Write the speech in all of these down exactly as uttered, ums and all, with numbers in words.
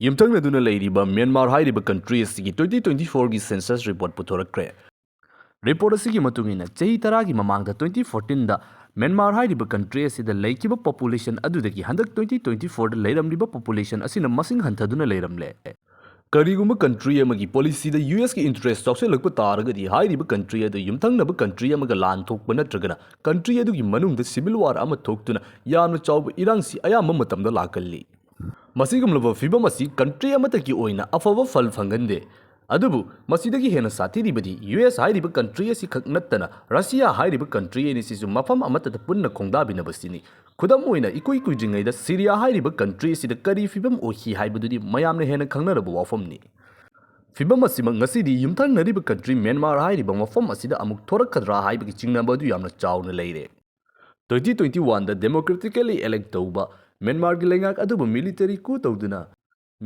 ꯌꯨꯝꯊꯪꯅꯗꯨꯅ ꯂꯩꯔꯤꯕ ꯃ꯭ꯌꯥꯟꯃꯥꯔ ꯍꯥꯏꯔꯤꯕ ꯀꯟꯇ꯭ꯔꯤ ꯑꯁꯤꯒꯤ twenty twenty-fourꯒꯤ ꯁꯦꯟꯁꯁ ꯔꯤꯄꯣꯔꯠ ꯄꯨꯊꯣꯔꯛꯈ꯭ꯔꯦ꯫ ꯔꯤꯄꯣꯔꯠ ꯑꯁꯤꯒꯤ ꯃꯇꯨꯡ ꯏꯟꯅ, ꯆꯍꯤ ꯇꯔꯥꯒꯤ ꯃꯃꯥꯡꯗ twenty fourteenꯗ ꯃ꯭ꯌꯥꯟꯃꯥꯔ ꯍꯥꯏꯔꯤꯕ ꯀꯟꯇ꯭ꯔꯤ ꯑꯁꯤꯗ ꯂꯩꯈꯤꯕ ꯄꯣꯄꯨꯂꯦꯁꯟ ꯑꯗꯨꯗꯒꯤ ꯍꯟꯗꯛ twenty twenty-fourꯗ ꯂꯩꯔꯝꯂꯤꯕ ꯄꯣꯄꯨꯂꯦꯁꯟ ꯑꯁꯤꯅ ꯃꯁꯤꯡ ꯍꯟꯊꯗꯨꯅ ꯂꯩꯔꯝꯂꯦ꯫ ꯀꯔꯤꯒꯨꯝꯕ ꯀꯟꯇ꯭ꯔꯤ ꯑꯃꯒꯤ ꯄꯣꯂꯤꯁꯤꯗ ꯌꯨ ꯑꯦꯁꯀꯤ ꯏꯟꯇꯔꯦꯁ ꯆꯥꯎꯁꯤꯜꯂꯛꯄ ꯇꯥꯔꯒꯗꯤ, ꯍꯥꯏꯔꯤꯕ ꯀꯟꯇ꯭ꯔꯤ ꯑꯗꯨ ꯌꯨꯝꯊꯪꯅꯕ ꯀꯟꯇ꯭ꯔꯤ ꯑꯃꯒ ꯂꯥꯟ ꯊꯣꯛꯄ ꯅꯠꯇ꯭ꯔꯒꯅ ꯀꯟꯇ꯭ꯔꯤ ꯑꯗꯨꯒꯤ ꯃꯅꯨꯡꯗ ꯁꯤꯚꯤꯜ ꯋꯥꯔ ꯑꯃ ꯊꯣꯛꯇꯨꯅ ꯌꯥꯝꯅ ꯆꯥꯎꯕ ꯏꯔꯥꯡꯁꯤ ꯑꯌꯥꯝꯕ ꯃꯇꯝꯗ ꯂꯥꯛꯀꯜꯂꯤ꯫ ꯃꯁꯤꯒꯨꯝꯂꯕ ꯐꯤꯚꯝ ꯑꯁꯤ ꯀꯟꯇ꯭ꯔꯤ ꯑꯃꯠꯇꯒꯤ ꯑꯣꯏꯅ ꯑꯐꯕ ꯐꯜ ꯐꯪꯍꯟꯗꯦ꯫ ꯑꯗꯨꯕꯨ ꯃꯁꯤꯗꯒꯤ ꯍꯦꯟꯅ ꯁꯥꯊꯤꯔꯤꯕꯗꯤ ꯌꯨ ꯑꯦꯁ ꯍꯥꯏꯔꯤꯕ ꯀꯟꯇ꯭ꯔꯤ ꯑꯁꯤ ꯈꯛ ꯅꯠꯇꯅ ꯔꯁꯤꯌꯥ ꯍꯥꯏꯔꯤꯕ ꯀꯟꯇ꯭ꯔꯤ ꯑꯅꯤꯁꯤꯁꯨ ꯃꯐꯝ ꯑꯃꯠꯇꯗ ꯄꯨꯟꯅ ꯈꯣꯡꯗꯥꯕꯤꯅꯕꯁꯤꯅꯤ꯫ ꯈꯨꯗꯝ ꯑꯣꯏꯅ, ꯏꯀꯨꯏ ꯀꯨꯏꯗ꯭ꯔꯤꯉꯩꯗ ꯁꯤꯔꯤꯌꯥ ꯍꯥꯏꯔꯤꯕ ꯀꯟꯇ꯭ꯔꯤ ꯑꯁꯤꯗ ꯀꯔꯤ ꯐꯤꯚꯝ ꯑꯣꯏꯈꯤ ꯍꯥꯏꯕꯗꯨꯗꯤ ꯃꯌꯥꯝꯅ ꯍꯦꯟꯅ ꯈꯪꯅꯔꯕ ꯋꯥꯐꯝꯅꯤ꯫ ꯐꯤꯚꯝ ꯑꯁꯤꯃꯛ ꯉꯁꯤꯗꯤ ꯌꯨꯝꯊꯪꯅꯔꯤꯕ ꯀꯟꯇ꯭ꯔꯤ ꯃ꯭ꯌꯥꯟꯃꯥꯔ ꯍꯥꯏꯔꯤꯕ ꯃꯐꯝ ꯑꯁꯤꯗ ꯑꯃꯨꯛ ꯊꯣꯔꯛꯀꯗ꯭ꯔꯥ ꯍꯥꯏꯕꯒꯤ ꯆꯤꯡꯅꯕ ꯑꯗꯨ ꯌꯥꯝꯅ ꯆꯥꯎꯅ ꯂꯩꯔꯦ꯫ Twenty twenty-oneꯗ democratically elect ꯇꯧꯕ ꯃ꯭ꯌꯥꯟꯃꯥꯔꯒꯤ ꯂꯩꯉꯥꯛ ꯑꯗꯨꯕꯨ ꯃꯤꯂꯤꯇꯔꯤ coup ꯇꯧꯗꯨꯅ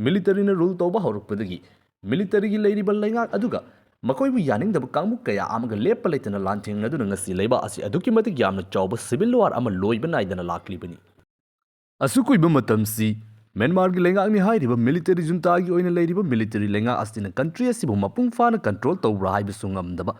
ꯃꯤꯂꯤꯇꯔꯤꯅ ꯔꯨꯜ ꯇꯧꯕ ꯍꯧꯔꯛꯄꯗꯒꯤ, ꯃꯤꯂꯤꯇꯔꯤꯒꯤ ꯂꯩꯔꯤꯕ ꯂꯩꯉꯥꯛ ꯑꯗꯨꯒ ꯃꯈꯣꯏꯕꯨ ꯌꯥꯅꯤꯡꯗꯕ ꯀꯥꯡꯕꯨ ꯀꯌꯥ ꯑꯃꯒ ꯂꯦꯞꯄ ꯂꯩꯇꯅ ꯂꯥꯟꯊꯦꯡꯅꯗꯨꯅ ꯉꯁꯤ ꯂꯩꯕꯥꯛ ꯑꯁꯤ ꯑꯗꯨꯛꯀꯤ ꯃꯇꯤꯛ ꯌꯥꯝꯅ ꯆꯥꯎꯕ ꯁꯤꯚꯤꯜ ꯋꯥꯔ ꯑꯃ ꯂꯣꯏꯕ ꯅꯥꯏꯗꯅ ꯂꯥꯛꯂꯤꯕꯅꯤ꯫ ꯑꯁꯨꯛ ꯀꯨꯏꯕ ꯃꯇꯝꯁꯤ ꯃ꯭ꯌꯥꯟꯃꯥꯔꯒꯤ ꯂꯩꯉꯥꯛꯅꯤ ꯍꯥꯏꯔꯤꯕ ꯃꯤꯂꯤꯇꯔꯤ ꯖꯨꯟꯇꯥꯒꯤ ꯑꯣꯏꯅ ꯂꯩꯔꯤꯕ ꯃꯤꯂꯤꯇꯔꯤ ꯂꯩꯉꯥꯛ ꯑꯁꯤꯅ ꯀꯟꯇ꯭ꯔꯤ ꯑꯁꯤꯕꯨ ꯃꯄꯨꯡ ꯐꯥꯅ ꯀꯟꯇ꯭ꯔꯣꯜ ꯇꯧꯕ꯭ꯔꯥ ꯍꯥꯏꯕꯁꯨ ꯉꯝꯗꯕ,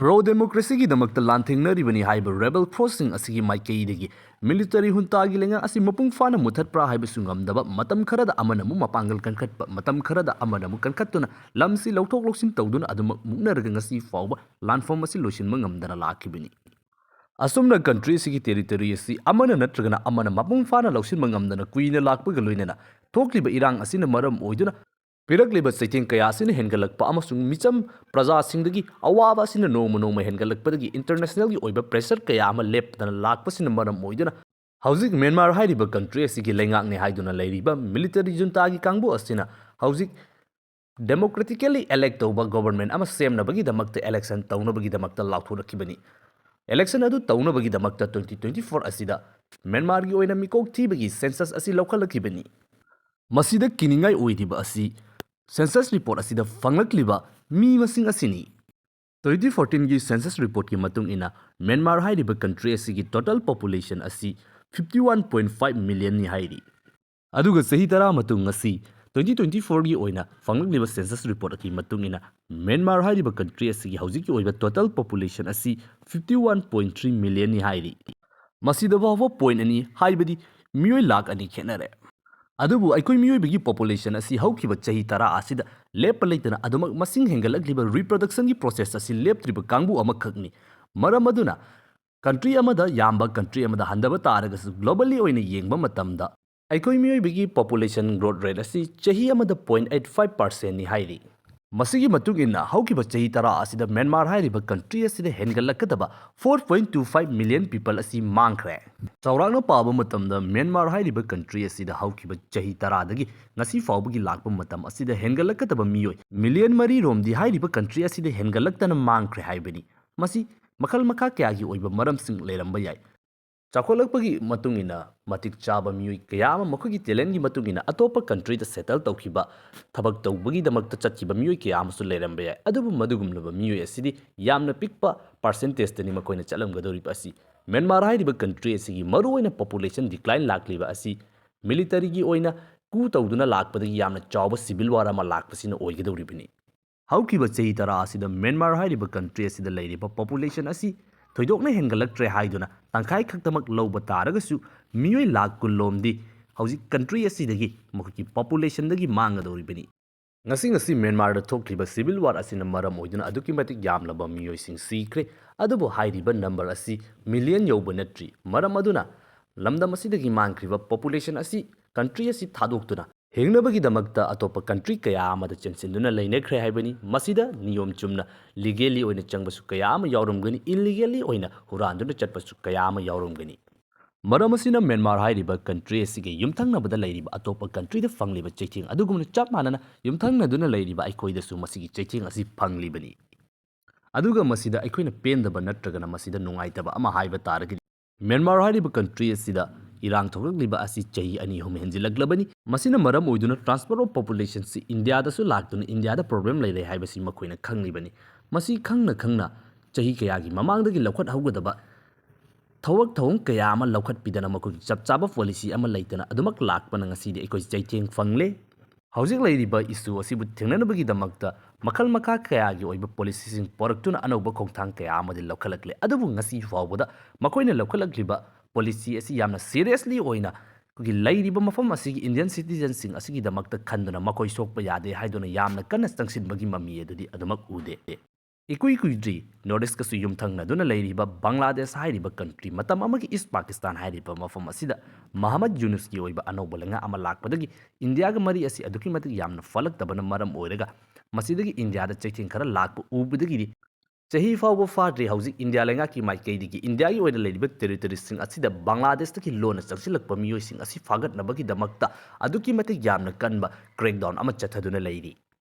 ꯄ꯭ꯔꯣ ꯗꯦꯃꯣꯀ꯭ꯔꯦꯁꯤꯒꯤꯗꯃꯛꯇ ꯂꯥꯟꯊꯦꯡꯅꯔꯤꯕꯅꯤ ꯍꯥꯏꯕ ꯔꯦꯕꯦꯜ ꯐꯣꯔꯁꯁꯤꯡ ꯑꯁꯤꯒꯤ ꯃꯥꯏꯀꯩꯗꯒꯤ ꯃꯤꯂꯤꯇꯔꯤ ꯍꯨꯟꯇꯥꯒꯤ ꯂꯩꯉꯥꯛ ꯑꯁꯤ ꯃꯄꯨꯡ ꯐꯥꯅ ꯃꯨꯊꯠꯄ꯭ꯔꯥ ꯍꯥꯏꯕꯁꯨ ꯉꯝꯗꯕ, ꯃꯇꯝ ꯈꯔꯗ ꯑꯃꯅ ꯑꯃꯨꯛ ꯃꯄꯥꯡꯒꯜ ꯀꯟꯈꯠꯄ, ꯃꯇꯝ ꯈꯔꯗ ꯑꯃꯅ ꯑꯃꯨꯛ ꯀꯟꯈꯠꯇꯨꯅ ꯂꯝꯁꯤ ꯂꯧꯊꯣꯛ ꯂꯧꯁꯤꯟ ꯇꯧꯗꯨꯅ ꯑꯗꯨꯃꯛ ꯃꯨꯛꯅꯔꯒ ꯉꯁꯤ ꯐꯥꯎꯕ ꯂꯥꯟꯐꯝ ꯑꯁꯤ ꯂꯣꯏꯁꯤꯟꯕ ꯉꯝꯗꯅ ꯂꯥꯛꯈꯤꯕꯅꯤ꯫ ꯑꯁꯨꯝꯅ ꯀꯟꯇ꯭ꯔꯤ ꯑꯁꯤꯒꯤ ꯇꯦꯔꯤꯇꯣꯔꯤ ꯑꯁꯤ ꯑꯃꯅ ꯅꯠꯇ꯭ꯔꯒꯅ ꯑꯃꯅ ꯃꯄꯨꯡ ꯐꯥꯅ ꯂꯧꯁꯤꯟꯕ ꯉꯝꯗꯅ ꯀꯨꯏꯅ ꯂꯥꯛꯄꯒ ꯂꯣꯏꯅꯅ ꯊꯣꯛꯂꯤꯕ ꯏꯔꯥꯡ ꯑꯁꯤꯅ ꯃꯔꯝ ꯑꯣꯏꯗꯨꯅ ꯄꯤꯔꯛꯂꯤꯕ ꯆꯩꯊꯦꯡ ꯀꯌꯥ ꯑꯁꯤꯅ ꯍꯦꯟꯒꯠꯂꯛꯄ ꯑꯃꯁꯨꯡ ꯃꯤꯆꯝ ꯄ꯭ꯔꯖꯥꯁꯤꯡꯗꯒꯤ ꯑꯋꯥꯕ ꯑꯁꯤꯅ ꯅꯣꯡꯃ ꯅꯣꯡꯃ ꯍꯦꯟꯒꯠꯂꯛꯄꯗꯒꯤ ꯏꯟꯇꯔꯅꯦꯁꯅꯦꯜꯒꯤ ꯑꯣꯏꯕ ꯄ꯭ꯔꯦꯁꯔ ꯀꯌꯥ ꯑꯃ ꯂꯦꯞꯇꯅ ꯂꯥꯛꯄꯁꯤꯅ ꯃꯔꯝ ꯑꯣꯏꯗꯨꯅ ꯍꯧꯖꯤꯛ ꯃ꯭ꯌꯥꯟꯃꯥꯔ ꯍꯥꯏꯔꯤꯕ ꯀꯟꯇ꯭ꯔꯤ ꯑꯁꯤꯒꯤ ꯂꯩꯉꯥꯛꯅꯤ ꯍꯥꯏꯗꯨꯅ ꯂꯩꯔꯤꯕ ꯃꯤꯂꯤꯇꯔꯤ ꯖꯨꯟꯇꯥꯒꯤ ꯀꯥꯡꯕꯨ ꯑꯁꯤꯅ ꯍꯧꯖꯤꯛ democratically elect ꯇꯧꯕ ꯒꯣꯕꯔꯟꯃꯦꯟ ꯑꯃ ꯁꯦꯝꯅꯕꯒꯤꯗꯃꯛꯇ ꯏꯂꯦꯛꯁꯟ ꯇꯧꯅꯕꯒꯤꯗꯃꯛꯇ ꯂꯥꯎꯊꯣꯔꯛꯈꯤꯕꯅꯤ꯫ ꯏꯂꯦꯛꯁꯟ ꯑꯗꯨ ꯇꯧꯅꯕꯒꯤꯗꯃꯛꯇ twenty twenty-four ꯑꯁꯤꯗ ꯃ꯭ꯌꯥꯟꯃꯥꯔꯒꯤ ꯑꯣꯏꯅ ꯃꯤꯀꯣꯛ ꯊꯤꯕꯒꯤ ꯁꯦꯟꯁꯁ ꯑꯁꯤ ꯂꯧꯈꯠꯂꯛꯈꯤꯕꯅꯤ꯫ ꯃꯁꯤꯗ ꯀꯤꯅꯤꯡꯉꯥꯏ ꯑꯣꯏꯔꯤꯕ ꯑꯁꯤ ꯁꯦꯟꯁꯁ ꯔꯤꯄꯣꯔꯠ ꯑꯁꯤꯗ ꯐꯪꯂꯛꯂꯤꯕ ꯃꯤ ꯃꯁꯤꯡ ꯑꯁꯤꯅꯤ꯫ Twenty fourteenꯒꯤ ꯁꯦꯟꯁꯁ ꯔꯤꯄꯣꯔꯠꯀꯤ ꯃꯇꯨꯡ ꯏꯟꯅ, ꯃ꯭ꯌꯥꯟꯃꯥꯔ ꯍꯥꯏꯔꯤꯕ ꯀꯟꯇ꯭ꯔꯤ ꯑꯁꯤꯒꯤ total population ꯑꯁꯤ fifty one point five millionꯅꯤ ꯍꯥꯏꯔꯤ꯫ ꯑꯗꯨꯒ ꯆꯍꯤ ꯇꯔꯥ ꯃꯇꯨꯡ ꯉꯁꯤ ꯇ꯭ꯋꯦꯟꯇꯤ ꯇ꯭ꯋꯦꯟꯇꯤ ꯐꯣꯔꯒꯤ ꯑꯣꯏꯅ ꯐꯪꯂꯛꯂꯤꯕ census reportꯀꯤ ꯃꯇꯨꯡ ꯏꯟꯅ, ꯃ꯭ꯌꯥꯟꯃꯥꯔ ꯍꯥꯏꯔꯤꯕ country ꯑꯁꯤꯒꯤ ꯍꯧꯖꯤꯛꯀꯤ ꯑꯣꯏꯕ total population ꯑꯁꯤ fifty one point three millionꯅꯤ ꯍꯥꯏꯔꯤ꯫ ꯃꯁꯤꯗ ꯐꯥꯎꯕ point ꯑꯅꯤ, ꯍꯥꯏꯕꯗꯤ ꯃꯤꯑꯣꯏ ꯂꯥꯈ ꯑꯅꯤ ꯈꯦꯠꯅꯔꯦ꯫ ꯑꯗꯨꯕꯨ ꯑꯩꯈꯣꯏ ꯃꯤꯑꯣꯏꯕꯒꯤ population ꯑꯁꯤ ꯍꯧꯈꯤꯕ ꯆꯍꯤ ꯇꯔꯥ ꯑꯁꯤꯗ ꯂꯦꯞꯄ ꯂꯩꯇꯅ ꯑꯗꯨꯃꯛ ꯃꯁꯤꯡ ꯍꯦꯟꯒꯠꯂꯛꯂꯤꯕ reproductionꯒꯤ process ꯑꯁꯤ ꯂꯦꯞꯇ꯭ꯔꯤꯕ ꯀꯥꯡꯕꯨ ꯑꯃꯈꯛꯅꯤ꯫ ꯃꯔꯝ ꯑꯗꯨꯅ country ꯑꯃꯗ ꯌꯥꯝꯕ country ꯑꯃꯗ ꯍꯟꯊꯕ ꯇꯥꯔꯒꯁꯨ, globally ꯑꯣꯏꯅ ꯌꯦꯡꯕ ꯃꯇꯝꯗ ꯑꯩꯈꯣꯏ ꯃꯤꯑꯣꯏꯕꯒꯤ population growth rate ꯑꯁꯤ ꯆꯍꯤ ꯑꯃꯗ point eight five percentꯅꯤ ꯍꯥꯏꯔꯤ꯫ ꯃꯁꯤꯒꯤ ꯃꯇꯨꯡ ꯏꯟꯅ, ꯍꯧꯈꯤꯕ ꯆꯍꯤ ꯇꯔꯥ ꯑꯁꯤꯗ ꯃ꯭ꯌꯥꯟꯃꯥꯔ ꯍꯥꯏꯔꯤꯕ country ꯑꯁꯤꯗ ꯍꯦꯟꯒꯠꯂꯛꯀꯗꯕ four point two five million people ꯑꯁꯤ ꯃꯥꯡꯈ꯭ꯔꯦ꯫ ꯆꯥꯎꯔꯥꯛꯅ ꯄꯥꯕ ꯃꯇꯝꯗ, ꯃ꯭ꯌꯥꯟꯃꯥꯔ ꯍꯥꯏꯔꯤꯕ country ꯑꯁꯤꯗ ꯍꯧꯈꯤꯕ ꯆꯍꯤ ꯇꯔꯥꯗꯒꯤ ꯉꯁꯤ ꯐꯥꯎꯕꯒꯤ ꯂꯥꯛꯄ ꯃꯇꯝ ꯑꯁꯤꯗ ꯍꯦꯟꯒꯠꯂꯛꯀꯗꯕ ꯃꯤꯑꯣꯏ million ꯃꯔꯤ ꯔꯣꯝꯗꯤ ꯍꯥꯏꯔꯤꯕ country ꯑꯁꯤꯗ ꯍꯦꯟꯒꯠꯂꯛꯇꯅ ꯃꯥꯡꯈ꯭ꯔꯦ ꯍꯥꯏꯕꯅꯤ꯫ ꯃꯁꯤ ꯃꯈꯜ ꯃꯈꯥ ꯀꯌꯥꯒꯤ ꯑꯣꯏꯕ ꯃꯔꯝꯁꯤꯡ ꯂꯩꯔꯝꯕ ꯌꯥꯏ꯫ ꯆꯥꯎꯈꯠꯂꯛꯄꯒꯤ ꯃꯇꯨꯡ ꯏꯟꯅ ꯃꯇꯤꯛ ꯆꯥꯕ ꯃꯤꯑꯣꯏ ꯀꯌꯥ ꯑꯃ ꯃꯈꯣꯏꯒꯤ talentꯒꯤ ꯃꯇꯨꯡ ꯏꯟꯅ ꯑꯇꯣꯞꯄ countryꯗ settle ꯇꯧꯈꯤꯕ, ꯊꯕꯛ ꯇꯧꯕꯒꯤꯗꯃꯛꯇ ꯆꯠꯈꯤꯕ ꯃꯤꯑꯣꯏ ꯀꯌꯥ ꯑꯃꯁꯨ ꯂꯩꯔꯝꯕ ꯌꯥꯏ꯫ ꯑꯗꯨꯕꯨ ꯃꯗꯨꯒꯨꯝꯂꯕ ꯃꯤꯑꯣꯏ ꯑꯁꯤꯗꯤ ꯌꯥꯝꯅ ꯄꯤꯛꯄ percentageꯇꯅꯤ ꯃꯈꯣꯏꯅ ꯆꯠꯂꯝꯒꯗꯧꯔꯤꯕ ꯑꯁꯤ꯫ ꯃ꯭ꯌꯥꯟꯃꯥꯔ ꯍꯥꯏꯔꯤꯕ country ꯑꯁꯤꯒꯤ ꯃꯔꯨꯑꯣꯏꯅ population decline ꯂꯥꯛꯂꯤꯕ ꯑꯁꯤ militaryꯒꯤ ꯑꯣꯏꯅ coup ꯇꯧꯗꯨꯅ ꯂꯥꯛꯄꯗꯒꯤ ꯌꯥꯝꯅ ꯆꯥꯎꯕ civil war ꯑꯃ ꯂꯥꯛꯄꯁꯤꯅ ꯑꯣꯏꯒꯗꯧꯔꯤꯕꯅꯤ꯫ ꯍꯧꯈꯤꯕ ꯆꯍꯤ ꯇꯔꯥ ꯑꯁꯤꯗ ꯃ꯭ꯌꯥꯟꯃꯥꯔ ꯍꯥꯏꯔꯤꯕ country ꯑꯁꯤꯗ ꯂꯩꯔꯤꯕ population ꯑꯁꯤ ꯊꯣꯏꯗꯣꯛꯅ ꯍꯦꯟꯒꯠꯂꯛꯇ꯭ꯔꯦ ꯍꯥꯏꯗꯨꯅ ꯇꯪꯈꯥꯏ ꯈꯛꯇꯃꯛ ꯂꯧꯕ ꯇꯥꯔꯒꯁꯨ, ꯃꯤꯑꯣꯏ ꯂꯥꯈ ꯀꯨꯟ ꯂꯣꯝꯗꯤ ꯍꯧꯖꯤꯛ country ꯑꯁꯤꯗꯒꯤ ꯃꯈꯣꯏꯒꯤ populationꯗꯒꯤ ꯃꯥꯡꯒꯗꯧꯔꯤꯕꯅꯤ꯫ ꯉꯁꯤ ꯉꯁꯤ ꯃ꯭ꯌꯥꯟꯃꯥꯔꯗ ꯊꯣꯛꯈ꯭ꯔꯤꯕ civil war ꯑꯁꯤꯅ ꯃꯔꯝ ꯑꯣꯏꯗꯨꯅ ꯑꯗꯨꯛꯀꯤ ꯃꯇꯤꯛ ꯌꯥꯝꯂꯕ ꯃꯤꯑꯣꯏꯁꯤꯡ ꯁꯤꯈ꯭ꯔꯦ꯫ ꯑꯗꯨꯕꯨ ꯍꯥꯏꯔꯤꯕ number ꯑꯁꯤ million ꯌꯧꯕ ꯅꯠꯇ꯭ꯔꯤ꯫ ꯃꯔꯝ ꯑꯗꯨꯅ ꯂꯝꯗꯝ ꯑꯁꯤꯗꯒꯤ ꯃꯥꯡꯈ꯭ꯔꯤꯕ population ꯑꯁꯤ country ꯑꯁꯤ ꯊꯥꯗꯣꯛꯇꯨꯅ ꯍꯤꯡꯅꯕꯒꯤꯗꯃꯛꯇ ꯑꯇꯣꯞꯄ country ꯀꯌꯥ ꯑꯃꯗ ꯆꯦꯟꯁꯤꯟꯗꯨꯅ ꯂꯩꯅꯈ꯭ꯔꯦ ꯍꯥꯏꯕꯅꯤ꯫ ꯃꯁꯤꯗ ꯅꯤꯌꯣꯝ ꯆꯨꯝꯅ legally ꯑꯣꯏꯅ ꯆꯪꯕꯁꯨ ꯀꯌꯥ ꯑꯃ ꯌꯥꯎꯔꯝꯒꯅꯤ, illegally ꯑꯣꯏꯅ ꯍꯨꯔꯥꯟꯗꯨꯅ ꯆꯠꯄꯁꯨ ꯀꯌꯥ ꯑꯃ ꯌꯥꯎꯔꯝꯒꯅꯤ꯫ ꯃꯔꯝ ꯑꯁꯤꯅ ꯃ꯭ꯌꯥꯟꯃꯥꯔ ꯍꯥꯏꯔꯤꯕ country ꯑꯁꯤꯒꯤ ꯌꯨꯝꯊꯪꯅꯕꯗ ꯂꯩꯔꯤꯕ ꯑꯇꯣꯞꯄ countryꯗ ꯐꯪꯂꯤꯕ ꯆꯩꯊꯦꯡ ꯑꯗꯨꯒꯨꯝꯅ ꯆꯞ ꯃꯥꯟꯅꯅ ꯌꯨꯝꯊꯪꯅꯗꯨꯅ ꯂꯩꯔꯤꯕ ꯑꯩꯈꯣꯏꯗꯁꯨ ꯃꯁꯤꯒꯤ ꯆꯩꯊꯦꯡ ꯑꯁꯤ ꯐꯪꯂꯤꯕꯅꯤ꯫ ꯑꯗꯨꯒ ꯃꯁꯤꯗ ꯑꯩꯈꯣꯏꯅ ꯄꯦꯟꯗꯕ ꯅꯠꯇ꯭ꯔꯒꯅ ꯃꯁꯤꯗ ꯅꯨꯡꯉꯥꯏꯇꯕ ꯑꯃ ꯍꯥꯏꯕ ꯇꯥꯔꯒꯗꯤ, ꯃ꯭ꯌꯥꯟꯃꯥꯔ ꯍꯥꯏꯔꯤꯕ country ꯑꯁꯤꯗ ꯏꯔꯥꯡ ꯊꯣꯛꯂꯛꯂꯤꯕ ꯑꯁꯤ ꯆꯍꯤ ꯑꯅꯤ ꯑꯍꯨꯝ ꯍꯦꯟꯖꯤꯜꯂꯛꯂꯕꯅꯤ꯫ ꯃꯁꯤꯅ ꯃꯔꯝ ꯑꯣꯏꯗꯨꯅ transfer of populationꯁꯤ ꯏꯟꯗꯤꯌꯥꯗꯁꯨ ꯂꯥꯛꯇꯨꯅ ꯏꯟꯗꯤꯌꯥꯗ problem ꯂꯩꯔꯦ ꯍꯥꯏꯕꯁꯤ ꯃꯈꯣꯏꯅ ꯈꯪꯂꯤꯕꯅꯤ꯫ ꯃꯁꯤ ꯈꯪꯅ ꯈꯪꯅ ꯆꯍꯤ ꯀꯌꯥꯒꯤ ꯃꯃꯥꯡꯗꯒꯤ ꯂꯧꯈꯠꯍꯧꯒꯗꯕ ꯊꯕꯛ ꯊꯧꯔꯝ ꯀꯌꯥ ꯑꯃ ꯂꯧꯈꯠꯄꯤꯗꯅ ꯃꯈꯣꯏꯒꯤ ꯆꯞ ꯆꯥꯕ policy ꯑꯃ ꯂꯩꯇꯅ ꯑꯗꯨꯃꯛ ꯂꯥꯛꯄꯅ ꯉꯁꯤꯗꯤ ꯑꯩꯈꯣꯏ ꯆꯩꯊꯦꯡ ꯐꯪꯂꯦ꯫ ꯍꯧꯖꯤꯛ ꯂꯩꯔꯤꯕ issue ꯑꯁꯤꯕꯨ ꯊꯦꯡꯅꯅꯕꯒꯤꯗꯃꯛꯇ ꯃꯈꯜ ꯃꯈꯥ ꯀꯌꯥꯒꯤ ꯑꯣꯏꯕ policyꯁꯤꯡ ꯄꯨꯔꯛꯇꯨꯅ ꯑꯅꯧꯕ ꯈꯣꯡꯊꯥꯡ ꯀꯌꯥ ꯑꯃꯗꯤ ꯂꯧꯈꯠꯂꯛꯂꯦ꯫ ꯑꯗꯨꯕꯨ ꯉꯁꯤ ꯐꯥꯎꯕꯗ ꯃꯈꯣꯏꯅ ꯂꯧꯈꯠꯂꯛꯂꯤꯕ policy ꯑꯁꯤ ꯌꯥꯝꯅ seriously ꯑꯣꯏꯅ ꯑꯩꯈꯣꯏꯒꯤ ꯂꯩꯔꯤꯕ ꯃꯐꯝ ꯑꯁꯤꯒꯤ Indian citizenꯁꯤꯡ ꯑꯁꯤꯒꯤꯗꯃꯛꯇ ꯈꯟꯗꯨꯅ ꯃꯈꯣꯏ ꯁꯣꯛꯄ ꯌꯥꯗꯦ ꯍꯥꯏꯗꯨꯅ ꯌꯥꯝꯅ ꯀꯟꯅ ꯆꯪꯁꯤꯟꯕꯒꯤ ꯃꯃꯤ ꯑꯗꯨꯗꯤ ꯑꯗꯨꯃꯛ ꯎꯗꯦ꯫ ꯏꯀꯨꯏ ꯀꯨꯏꯗ꯭ꯔꯤ North Eastꯀꯁꯨ ꯌꯨꯝꯊꯪꯅꯗꯨꯅ ꯂꯩꯔꯤꯕ ꯕꯪꯒ꯭ꯂꯥꯗꯦꯁ ꯍꯥꯏꯔꯤꯕ country, ꯃꯇꯝ ꯑꯃꯒꯤ East Pakistan ꯍꯥꯏꯔꯤꯕ ꯃꯐꯝ ꯑꯁꯤꯗ ꯃꯍꯃꯗ ꯌꯨꯅꯨꯁꯀꯤ ꯑꯣꯏꯕ ꯑꯅꯧꯕ ꯂꯩꯉꯥꯛ ꯑꯃ ꯂꯥꯛꯄꯗꯒꯤ ꯏꯟꯗꯤꯌꯥꯒ ꯃꯔꯤ ꯑꯁꯤ ꯑꯗꯨꯛꯀꯤ ꯃꯇꯤꯛ ꯌꯥꯝꯅ ꯐꯠꯂꯛꯇꯕꯅ ꯃꯔꯝ ꯑꯣꯏꯔꯒ ꯃꯁꯤꯗꯒꯤ ꯏꯟꯗꯤꯌꯥꯗ ꯆꯩꯊꯦꯡ ꯈꯔ ꯂꯥꯛꯄ ꯎꯕꯗꯒꯤꯗꯤ ꯆꯍꯤ ꯐꯥꯎꯕ ꯐꯥꯗ꯭ꯔꯤ ꯍꯧꯖꯤꯛ ꯏꯟꯗꯤꯌꯥ ꯂꯩꯉꯥꯛꯀꯤ ꯃꯥꯏꯀꯩꯗꯒꯤ ꯏꯟꯗꯤꯌꯥꯒꯤ ꯑꯣꯏꯅ ꯂꯩꯔꯤꯕ territoryꯁꯤꯡ ꯑꯁꯤꯗ ꯕꯪꯒ꯭ꯂꯥꯗꯦꯁꯇꯒꯤ ꯂꯣꯟꯅ ꯆꯪꯁꯤꯜꯂꯛꯄ ꯃꯤꯑꯣꯏꯁꯤꯡ ꯑꯁꯤ ꯐꯥꯒꯠꯅꯕꯒꯤꯗꯃꯛꯇ ꯑꯗꯨꯛꯀꯤ ꯃꯇꯤꯛ ꯌꯥꯝꯅ ꯀꯟꯕ crackdown ꯑꯃ ꯆꯠꯊꯗꯨꯅ ꯂꯩꯔꯤ꯫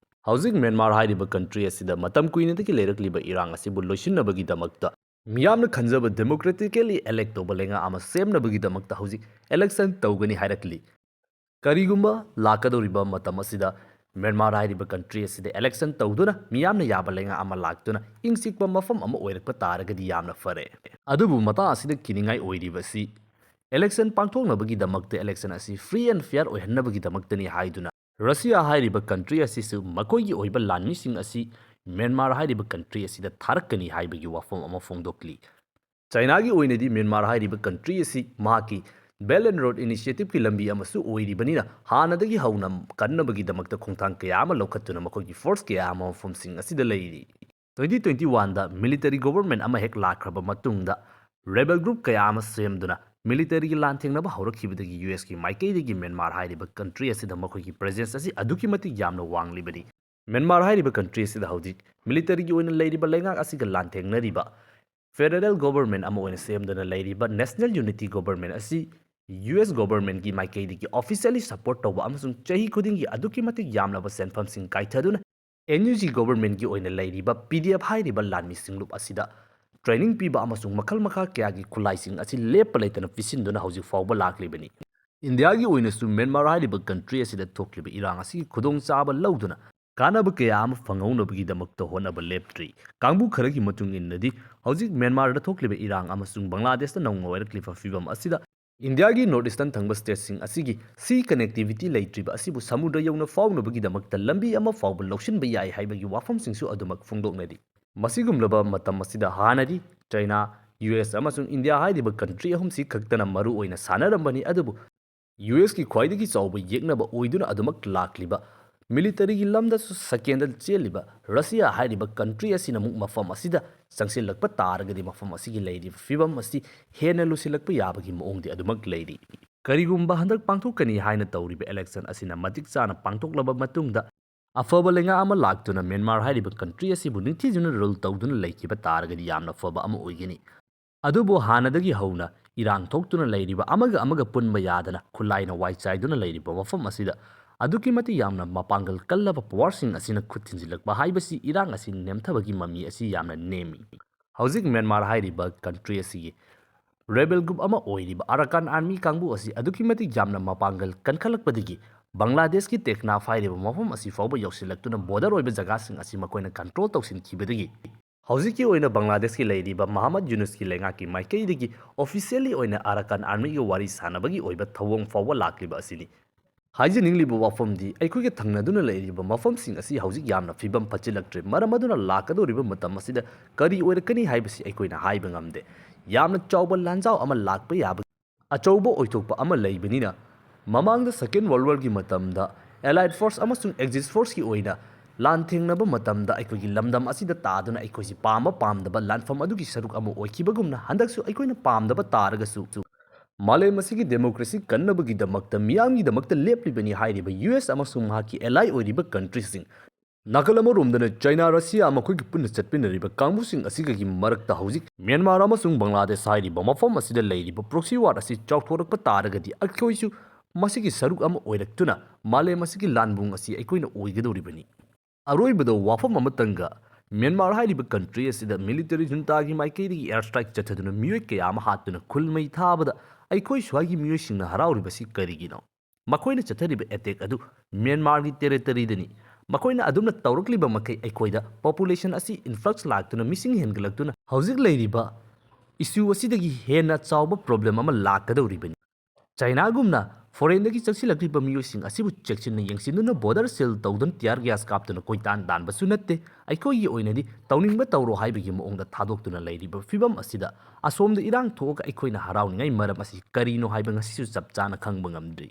ꯍꯧꯖꯤꯛ ꯃ꯭ꯌꯥꯟꯃꯥꯔ ꯍꯥꯏꯔꯤꯕ country ꯑꯁꯤꯗ ꯃꯇꯝ ꯀꯨꯏꯅꯗꯒꯤ ꯂꯩꯔꯛꯂꯤꯕ ꯏꯔꯥꯡ ꯑꯁꯤꯕꯨ ꯂꯣꯏꯁꯤꯟꯅꯕꯒꯤꯗꯃꯛꯇ ꯃꯤꯌꯥꯝꯅ ꯈꯟꯖꯕ democratically elect ꯇꯧꯕ ꯂꯩꯉꯥꯛ ꯑꯃ ꯁꯦꯝꯅꯕꯒꯤꯗꯃꯛꯇ ꯍꯧꯖꯤꯛ election ꯇꯧꯒꯅꯤ ꯍꯥꯏꯔꯛꯂꯤ꯫ ꯀꯔꯤꯒꯨꯝꯕ ꯂꯥꯛꯀꯗꯧꯔꯤꯕ ꯃꯇꯝ ꯑꯁꯤꯗ ꯃ꯭ꯌꯥꯟꯃꯥꯔ ꯍꯥꯏꯔꯤꯕ country ꯑꯁꯤꯗ election ꯇꯧꯗꯨꯅ ꯃꯤꯌꯥꯝꯅ ꯌꯥꯕ ꯂꯩꯉꯥꯛ ꯑꯃ ꯂꯥꯛꯇꯨꯅ ꯏꯪ ꯆꯤꯛꯄ ꯃꯐꯝ ꯑꯃ ꯑꯣꯏꯔꯛꯄ ꯇꯥꯔꯒꯗꯤ ꯌꯥꯝꯅ ꯐꯔꯦ꯫ ꯑꯗꯨꯕꯨ ꯃꯇꯥꯡ ꯑꯁꯤꯗ ꯀꯤꯅꯤꯡꯉꯥꯏ ꯑꯣꯏꯔꯤꯕꯁꯤ election ꯄꯥꯡꯊꯣꯛꯅꯕꯒꯤꯗꯃꯛꯇ election ꯑꯁꯤ free and fair ꯑꯣꯏꯍꯟꯅꯕꯒꯤꯗꯃꯛꯇꯅꯤ ꯍꯥꯏꯗꯨꯅ ꯔꯁꯤꯌꯥ ꯍꯥꯏꯔꯤꯕ country ꯑꯁꯤꯁꯨ ꯃꯈꯣꯏꯒꯤ ꯑꯣꯏꯕ ꯂꯥꯟꯃꯤꯁꯤꯡ ꯑꯁꯤ ꯃ꯭ꯌꯥꯟꯃꯥꯔ ꯍꯥꯏꯔꯤꯕ country ꯑꯁꯤꯗ ꯊꯥꯔꯛꯀꯅꯤ ꯍꯥꯏꯕꯒꯤ ꯋꯥꯐꯝ ꯑꯃ ꯐꯣꯡꯗꯣꯛꯂꯤ꯫ ꯆꯥꯏꯅꯥꯒꯤ ꯑꯣꯏꯅꯗꯤ ꯃ꯭ꯌꯥꯟꯃꯥꯔ ꯍꯥꯏꯔꯤꯕ country ꯑꯁꯤ ꯃꯍꯥꯛꯀꯤ Belt and Road Initiativeꯀꯤ ꯂꯝꯕꯤ ꯑꯃꯁꯨ ꯑꯣꯏꯔꯤꯕꯅꯤꯅ ꯍꯥꯟꯅꯗꯒꯤ ꯍꯧꯅ ꯀꯟꯅꯕꯒꯤꯗꯃꯛꯇ ꯈꯣꯡꯊꯥꯡ ꯀꯌꯥ ꯑꯃ ꯂꯧꯈꯠꯇꯨꯅ ꯃꯈꯣꯏꯒꯤ force ꯀꯌꯥ ꯑꯃ ꯃꯐꯝꯁꯤꯡ ꯑꯁꯤꯗ ꯂꯩꯔꯤ꯫ Twenty twenty oneꯗ military government ꯑꯃ ꯍꯦꯛ ꯂꯥꯛꯈ꯭ꯔꯕ ꯃꯇꯨꯡꯗ rebel group ꯀꯌꯥ ꯑꯃ ꯁꯦꯝꯗꯨꯅ militaryꯒꯤ ꯂꯥꯟꯊꯦꯡꯅꯕ ꯍꯧꯔꯛꯈꯤꯕꯗꯒꯤ USꯀꯤ ꯃꯥꯏꯀꯩꯗꯒꯤ ꯃ꯭ꯌꯥꯟꯃꯥꯔ ꯍꯥꯏꯔꯤꯕ country ꯑꯁꯤꯗ ꯃꯈꯣꯏꯒꯤ presence ꯑꯁꯤ ꯑꯗꯨꯛꯀꯤ ꯃꯇꯤꯛ ꯌꯥꯝꯅ ꯋꯥꯡꯂꯤꯕꯅꯤ꯫ ꯃ꯭ꯌꯥꯟꯃꯥꯔ ꯍꯥꯏꯔꯤꯕ country ꯑꯁꯤꯗ ꯍꯧꯖꯤꯛ militaryꯒꯤ ꯑꯣꯏꯅ ꯂꯩꯔꯤꯕ ꯂꯩꯉꯥꯛ ꯑꯁꯤꯒ ꯂꯥꯟꯊꯦꯡꯅꯔꯤꯕ federal government ꯑꯃ ꯑꯣꯏꯅ ꯁꯦꯝꯗꯨꯅ ꯂꯩꯔꯤꯕ National Unity Government ꯑꯁꯤ US governmentꯀꯤ ꯃꯥꯏꯀꯩꯗꯒꯤ officially support ꯇꯧꯕ ꯑꯃꯁꯨꯡ ꯆꯍꯤ ꯈꯨꯗꯤꯡꯒꯤ ꯑꯗꯨꯛꯀꯤ ꯃꯇꯤꯛ ꯌꯥꯝꯂꯕ ꯁꯦꯟꯐꯝꯁꯤꯡ ꯀꯥꯏꯊꯗꯨꯅ NUG governmentꯀꯤ ꯑꯣꯏꯅ ꯂꯩꯔꯤꯕ PDF ꯍꯥꯏꯔꯤꯕ ꯂꯥꯟꯃꯤ ꯁꯤꯡꯂꯨꯞ ꯑꯁꯤꯗ training ꯄꯤꯕ ꯑꯃꯁꯨꯡ ꯃꯈꯜ ꯃꯈꯥ ꯀꯌꯥꯒꯤ ꯈꯨꯠꯂꯥꯏꯁꯤꯡ ꯑꯁꯤ ꯂꯦꯞꯄ ꯂꯩꯇꯅ ꯄꯤꯁꯤꯟꯗꯨꯅ ꯍꯧꯖꯤꯛ ꯐꯥꯎꯕ ꯂꯥꯛꯂꯤꯕꯅꯤ꯫ ꯏꯟꯗꯤꯌꯥꯒꯤ ꯑꯣꯏꯅꯁꯨ ꯃ꯭ꯌꯥꯟꯃꯥꯔ ꯍꯥꯏꯔꯤꯕ country ꯑꯁꯤꯗ ꯊꯣꯛꯂꯤꯕ ꯏꯔꯥꯡ ꯑꯁꯤꯒꯤ ꯈꯨꯗꯣꯡꯆꯥꯕ ꯂꯧꯗꯨꯅ ꯀꯥꯟꯅꯕ ꯀꯌꯥ ꯑꯃ ꯐꯪꯍꯧꯅꯕꯒꯤꯗꯃꯛꯇ ꯍꯣꯠꯅꯕ ꯂꯦꯞꯇ꯭ꯔꯤ꯫ ꯀꯥꯡꯕꯨ ꯈꯔꯒꯤ ꯃꯇꯨꯡ ꯏꯟꯅꯗꯤ ꯍꯧꯖꯤꯛ ꯃ꯭ꯌꯥꯟꯃꯥꯔꯗ ꯊꯣꯛꯂꯤꯕ ꯏꯔꯥꯡ ꯑꯃꯁꯨꯡ ꯕꯪꯒ꯭ꯂꯥꯗꯦꯁꯇ ꯅꯧꯅ ꯑꯣꯏꯔꯛꯂꯤꯕ ꯐꯤꯕꯝ ꯑꯁꯤꯗ ꯏꯟꯗꯤꯌꯥꯒꯤ North Eastern ꯊꯪꯕ stateꯁꯤꯡ ꯑꯁꯤꯒꯤ sea connectivity ꯂꯩꯇ꯭ꯔꯤꯕ ꯑꯁꯤꯕꯨ ꯁꯃꯨꯗ꯭ꯔ ꯌꯧꯅ ꯐꯥꯎꯅꯕꯒꯤꯗꯃꯛꯇ ꯂꯝꯕꯤ ꯑꯃ ꯐꯥꯎꯕ ꯂꯧꯁꯤꯟꯕ ꯌꯥꯏ ꯍꯥꯏꯕꯒꯤ ꯋꯥꯐꯝꯁꯤꯡꯁꯨ ꯑꯗꯨꯃꯛ ꯐꯣꯡꯗꯣꯛꯅꯔꯤ꯫ ꯃꯁꯤꯒꯨꯝꯂꯕ ꯃꯇꯝ ꯑꯁꯤꯗ ꯍꯥꯟꯅꯗꯤ ꯆꯩꯅꯥ, ꯌꯨ ꯑꯦꯁ ꯑꯃꯁꯨꯡ ꯏꯟꯗꯤꯌꯥ ꯍꯥꯏꯔꯤꯕ country ꯑꯍꯨꯝꯁꯤ ꯈꯛꯇꯅ ꯃꯔꯨ ꯑꯣꯏꯅ ꯁꯥꯟꯅꯔꯝꯕꯅꯤ, ꯑꯗꯨꯕꯨ ꯌꯨ ꯑꯦꯁꯀꯤ ꯈ꯭ꯋꯥꯏꯗꯒꯤ ꯆꯥꯎꯕ ꯌꯦꯛꯅꯕ ꯑꯣꯏꯗꯨꯅ ꯑꯗꯨꯃꯛ ꯂꯥꯛꯂꯤꯕ, militaryꯒꯤ ꯂꯝꯗꯁꯨ ꯁꯀꯦꯟꯗ ꯆꯦꯜꯂꯤꯕ ꯔꯁꯤꯌꯥ ꯍꯥꯏꯔꯤꯕ country ꯑꯁꯤꯅ ꯑꯃꯨꯛ ꯃꯐꯝ ꯑꯁꯤꯗ ꯆꯪꯁꯤꯜꯂꯛꯄ ꯇꯥꯔꯒꯗꯤ ꯃꯐꯝ ꯑꯁꯤꯒꯤ ꯂꯩꯔꯤꯕ ꯐꯤꯕꯝ ꯑꯁꯤ ꯍꯦꯟꯅ ꯂꯨꯁꯤꯜꯂꯛꯄ ꯌꯥꯕꯒꯤ ꯃꯑꯣꯡꯗꯤ ꯑꯗꯨꯃꯛ ꯂꯩꯔꯤ꯫ ꯀꯔꯤꯒꯨꯝꯕ ꯍꯟꯗꯛ ꯄꯥꯡꯊꯣꯛꯀꯅꯤ ꯍꯥꯏꯅ ꯇꯧꯔꯤꯕ election ꯑꯁꯤꯅ ꯃꯇꯤꯛ ꯆꯥꯅ ꯄꯥꯡꯊꯣꯛꯂꯕ ꯃꯇꯨꯡꯗ ꯑꯐꯕ ꯂꯩꯉꯥꯛ ꯑꯃ ꯂꯥꯛꯇꯨꯅ ꯃ꯭ꯌꯥꯟꯃꯥꯔ ꯍꯥꯏꯔꯤꯕ country ꯑꯁꯤꯕꯨ ꯅꯤꯡꯊꯤꯖꯅ rule ꯇꯧꯗꯨꯅ ꯂꯩꯈꯤꯕ ꯇꯥꯔꯒꯗꯤ ꯌꯥꯝꯅ ꯐꯕ ꯑꯃ ꯑꯣꯏꯒꯅꯤ꯫ ꯑꯗꯨꯕꯨ ꯍꯥꯟꯅꯗꯒꯤ ꯍꯧꯅ ꯏꯔꯥꯡ ꯊꯣꯛꯇꯨꯅ ꯂꯩꯔꯤꯕ, ꯑꯃꯒ ꯑꯃꯒ ꯄꯨꯟꯕ ꯌꯥꯗꯅ ꯈꯨꯠꯂꯥꯏꯅ ꯋꯥꯏ ꯆꯥꯏꯗꯨꯅ ꯂꯩꯔꯤꯕ ꯃꯐꯝ ꯑꯁꯤꯗ ꯑꯗꯨꯛꯀꯤ ꯃꯇꯤꯛ ꯌꯥꯝꯅ ꯃꯄꯥꯡꯒꯜ ꯀꯜꯂꯕ powerꯁꯤꯡ ꯑꯁꯤꯅ ꯈꯨꯠ ꯊꯤꯟꯖꯤꯜꯂꯛꯄ ꯍꯥꯏꯕꯁꯤ ꯏꯔꯥꯡ ꯑꯁꯤ ꯅꯦꯝꯊꯕꯒꯤ ꯃꯃꯤ ꯑꯁꯤ ꯌꯥꯝꯅ ꯅꯦꯝꯃꯤ꯫ ꯍꯧꯖꯤꯛ ꯃ꯭ꯌꯥꯟꯃꯥꯔ ꯍꯥꯏꯔꯤꯕ country ꯑꯁꯤꯒꯤ rebel group ꯑꯃ ꯑꯣꯏꯔꯤꯕ Arakan Army ꯀꯥꯡꯕꯨ ꯑꯁꯤ ꯑꯗꯨꯛꯀꯤ ꯃꯇꯤꯛ ꯌꯥꯝꯅ ꯃꯄꯥꯡꯒꯜ ꯀꯟꯈꯠꯂꯛꯄꯗꯒꯤ ꯕꯪꯒ꯭ꯂꯥꯗꯦꯁꯀꯤ ꯇꯦꯛꯅꯥꯐ ꯍꯥꯏꯔꯤꯕ ꯃꯐꯝ ꯑꯁꯤ ꯐꯥꯎꯕ ꯌꯧꯁꯤꯜꯂꯛꯇꯨꯅ border ꯑꯣꯏꯕ ꯖꯒꯥꯁꯤꯡ ꯑꯁꯤ ꯃꯈꯣꯏꯅ control ꯇꯧꯁꯤꯟꯈꯤꯕꯗꯒꯤ ꯍꯧꯖꯤꯛꯀꯤ ꯑꯣꯏꯅ ꯕꯪꯒ꯭ꯂꯥꯗꯦꯁꯀꯤ ꯂꯩꯔꯤꯕ ꯃꯍꯃꯗ ꯌꯨꯅꯨꯁꯀꯤ ꯂꯩꯉꯥꯛꯀꯤ ꯃꯥꯏꯀꯩꯗꯒꯤ officially ꯑꯣꯏꯅ Arakan Armyꯒ ꯋꯥꯔꯤ ꯁꯥꯟꯅꯕꯒꯤ ꯑꯣꯏꯕ ꯊꯧꯑꯣꯡ ꯐꯥꯎꯕ ꯂꯥꯛꯂꯤꯕ ꯑꯁꯤꯅꯤ꯫ ꯍꯥꯏꯖꯅꯤꯡꯂꯤꯕ ꯋꯥꯐꯝꯗꯤ, ꯑꯩꯈꯣꯏꯒ ꯊꯪꯅꯗꯨꯅ ꯂꯩꯔꯤꯕ ꯃꯐꯝꯁꯤꯡ ꯑꯁꯤ ꯍꯧꯖꯤꯛ ꯌꯥꯝꯅ ꯐꯤꯕꯝ ꯐꯠꯆꯤꯜꯂꯛꯇ꯭ꯔꯦ꯫ ꯃꯔꯝ ꯑꯗꯨꯅ ꯂꯥꯛꯀꯗꯧꯔꯤꯕ ꯃꯇꯝ ꯑꯁꯤꯗ ꯀꯔꯤ ꯑꯣꯏꯔꯛꯀꯅꯤ ꯍꯥꯏꯕꯁꯤ ꯑꯩꯈꯣꯏꯅ ꯍꯥꯏꯕ ꯉꯝꯗꯦ꯫ ꯌꯥꯝꯅ ꯆꯥꯎꯕ ꯂꯥꯟꯖꯥꯎ ꯑꯃ ꯂꯥꯛꯄ ꯌꯥꯕ ꯑꯆꯧꯕ ꯑꯣꯏꯊꯣꯛꯄ ꯑꯃ ꯂꯩꯕꯅꯤꯅ, ꯃꯃꯥꯡꯗ Second World Warꯒꯤ ꯃꯇꯝꯗ Allied Force ꯑꯃꯁꯨꯡ Axis Forceꯀꯤ ꯑꯣꯏꯅ ꯂꯥꯟ ꯊꯦꯡꯅꯕ ꯃꯇꯝꯗ ꯑꯩꯈꯣꯏꯒꯤ ꯂꯝꯗꯝ ꯑꯁꯤꯗ ꯇꯥꯗꯨꯅ ꯑꯩꯈꯣꯏꯁꯤ ꯄꯥꯝꯕ ꯄꯥꯝꯗꯕ ꯂꯥꯟꯐꯝ ꯑꯗꯨꯒꯤ ꯁꯔꯨꯛ ꯑꯃ ꯑꯣꯏꯈꯤꯕꯒꯨꯝꯅ, ꯍꯟꯗꯛꯁꯨ ꯑꯩꯈꯣꯏꯅ ꯄꯥꯝꯗꯕ ꯇꯥꯔꯒꯁꯨ, ꯃꯥꯂꯦꯝ ꯑꯁꯤꯒꯤ democracy ꯀꯟꯅꯕꯒꯤꯗꯃꯛꯇ, ꯃꯤꯌꯥꯝꯒꯤꯗꯃꯛꯇ ꯂꯦꯞꯂꯤꯕꯅꯤ ꯍꯥꯏꯔꯤꯕ ꯌꯨ ꯑꯦꯁ ꯑꯃꯁꯨꯡ ꯃꯍꯥꯛꯀꯤ ally ꯑꯣꯏꯔꯤꯕ countryꯁꯤꯡ, ꯅꯥꯀꯜ ꯑꯃꯔꯣꯝꯗꯅ ꯆꯩꯅꯥ, ꯔꯁꯤꯌꯥ ꯃꯈꯣꯏꯒ ꯄꯨꯟꯅ ꯆꯠꯃꯤꯟꯅꯔꯤꯕ ꯀꯥꯡꯕꯨꯁꯤꯡ ꯑꯁꯤꯒꯒꯤ ꯃꯔꯛꯇ ꯍꯧꯖꯤꯛ ꯃ꯭ꯌꯥꯟꯃꯥꯔ ꯑꯃꯁꯨꯡ ꯕꯪꯒ꯭ꯂꯥꯗꯦꯁ ꯍꯥꯏꯔꯤꯕ ꯃꯐꯝ ꯑꯁꯤꯗ ꯂꯩꯔꯤꯕ proxy war ꯑꯁꯤ ꯆꯥꯎꯊꯣꯔꯛꯄ ꯇꯥꯔꯒꯗꯤ, ꯑꯩꯈꯣꯏꯁꯨ ꯃꯁꯤꯒꯤ ꯁꯔꯨꯛ ꯑꯃ ꯑꯣꯏꯔꯛꯇꯨꯅ ꯃꯥꯂꯦꯝ ꯑꯁꯤꯒꯤ ꯂꯥꯟꯕꯨꯡ ꯑꯁꯤ ꯑꯩꯈꯣꯏꯅ ꯑꯣꯏꯒꯗꯧꯔꯤꯕꯅꯤ꯫ ꯑꯔꯣꯏꯕꯗ ꯋꯥꯐꯝ ꯑꯃꯇꯪꯒ, ꯃ꯭ꯌꯥꯟꯃꯥꯔ ꯍꯥꯏꯔꯤꯕ country ꯑꯁꯤꯗ military juntaꯒꯤ ꯃꯥꯏꯀꯩꯗꯒꯤ air strike ꯆꯠꯊꯗꯨꯅ ꯃꯤꯑꯣꯏ ꯀꯌꯥ ꯑꯃ ꯍꯥꯠꯇꯨꯅ ꯈꯨꯜ ꯃꯩ ꯊꯥꯕꯗ ꯑꯩꯈꯣꯏ ꯁ꯭ꯋꯥꯏꯒꯤ ꯃꯤꯑꯣꯏꯁꯤꯡꯅ ꯍꯔꯥꯎꯔꯤꯕꯁꯤ ꯀꯔꯤꯒꯤꯅꯣ? ꯃꯈꯣꯏꯅ ꯆꯠꯊꯔꯤꯕ attack ꯑꯗꯨ ꯃ꯭ꯌꯥꯟꯃꯥꯔꯒꯤ territoryꯗꯅꯤ꯫ ꯃꯈꯣꯏꯅ ꯑꯗꯨꯝꯅ ꯇꯧꯔꯛꯂꯤꯕ ꯃꯈꯩ ꯑꯩꯈꯣꯏꯗ population ꯑꯁꯤ influx ꯂꯥꯛꯇꯨꯅ, ꯃꯤꯁꯤꯡ ꯍꯦꯟꯒꯠꯂꯛꯇꯨꯅ, ꯍꯧꯖꯤꯛ ꯂꯩꯔꯤꯕ issue ꯑꯁꯤꯗꯒꯤ ꯍꯦꯟꯅ ꯆꯥꯎꯕ problem ꯑꯃ ꯂꯥꯛꯀꯗꯧꯔꯤꯕꯅꯤ꯫ ꯆꯥꯏꯅꯥꯒꯨꯝꯅ foreignꯗꯒꯤ ꯆꯪꯁꯤꯜꯂꯛꯂꯤꯕ ꯃꯤꯑꯣꯏꯁꯤꯡ ꯑꯁꯤꯕꯨ ꯆꯦꯛꯁꯤꯟꯅ ꯌꯦꯡꯁꯤꯟꯗꯨꯅ border seal ꯇꯧꯗꯨꯅ tear gas ꯀꯥꯞꯇꯨꯅ ꯀꯣꯏꯇꯥꯟ ꯇꯥꯟꯕꯁꯨ ꯅꯠꯇꯦ꯫ ꯑꯩꯈꯣꯏꯒꯤ ꯑꯣꯏꯅꯗꯤ ꯇꯧꯅꯤꯡꯕ ꯇꯧꯔꯣ ꯍꯥꯏꯕꯒꯤ ꯃꯑꯣꯡꯗ ꯊꯥꯗꯣꯛꯇꯨꯅ ꯂꯩꯔꯤꯕ ꯐꯤꯕꯝ ꯑꯁꯤꯗ ꯑꯁꯣꯝꯗ ꯏꯔꯥꯡ ꯊꯣꯛꯑꯒ ꯑꯩꯈꯣꯏꯅ ꯍꯔꯥꯎꯅꯤꯡꯉꯥꯏ ꯃꯔꯝ ꯑꯁꯤ ꯀꯔꯤꯅꯣ ꯍꯥꯏꯕ ꯉꯁꯤꯁꯨ ꯆꯞ ꯆꯥꯅ ꯈꯪꯕ ꯉꯝꯗ꯭ꯔꯤ꯫